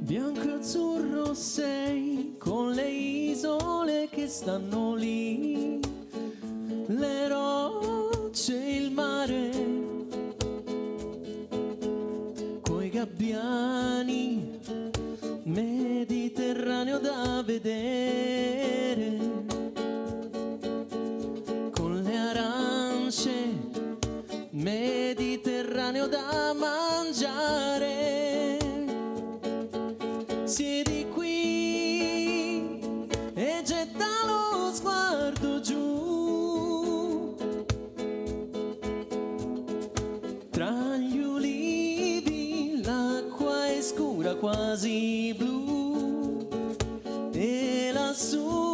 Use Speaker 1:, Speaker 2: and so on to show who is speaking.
Speaker 1: Bianco azzurro sei con le isole che stanno lì, le rocce e il mare, coi gabbiani, Mediterraneo da vedere, con le arance, Mediterraneo da mangiare. Siedi qui e getta lo sguardo giù. Tra gli ulivi l'acqua è scura quasi blu e lassù.